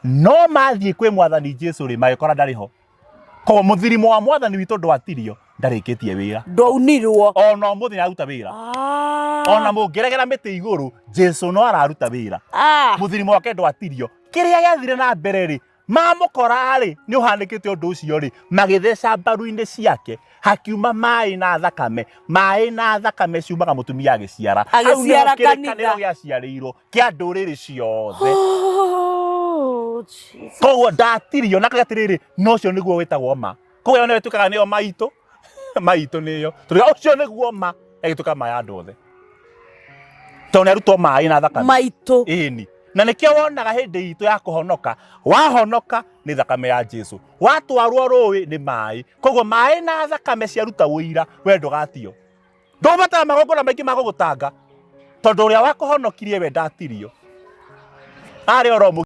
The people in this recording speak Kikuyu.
No mathiĩ kwĩ Mwathani Jesu rĩ, magĩkora ndarĩ ho. Koguo mũthirimo wa Mwathani witũ ndwatirio, ndarĩkĩtie wĩra. Ndwaunirwo. Ona ũmũthĩ nĩararuta wĩra. Ona mũngĩregera mĩtĩ igũrũ, Jesu no araruta wĩra. Mũthirimo wake ndwatirio. Kĩrĩa gĩathire na mbere rĩ, mamũkora-rĩ, nĩ ũhanĩkĩte ũndũ ũcio rĩ, magĩtheca mbaru-inĩ ciake, hakiuma maĩ na thakame. Maĩ na thakame ciumaga mũtumia agĩciara. Hau nĩho Agĩciara kĩrĩkanĩro kanitha. gĩaciarĩirwo kĩa ndũrĩrĩ ciothe. Oh, Jesus. Koguo ndatirio na atĩrĩrĩ, no ũcio nĩguo wĩtagwo ma. Koguo ĩyo nĩyo ĩtuĩkaga nĩyo maitũ, maitũ nĩyo. Tondũ ũcio nĩguo ma, ĩgĩtuĩka ma ya andũ othe. Tondũ nĩ arutwo maĩ na thakame. Maitũ. Ĩni. Na nĩkĩo wonaga hĩndĩ itũ ya kũhonoka, wahonoka nĩ thakame ya Jesu. Watwarwo rũĩ nĩ maĩ. Koguo maĩ na thakame ciaruta ũira, we ndũgatio. Ndũbatara magongona maingĩ ma gũgũtanga. Tondũ ũrĩa wakũhonokirie we ndatirio. Arĩ oro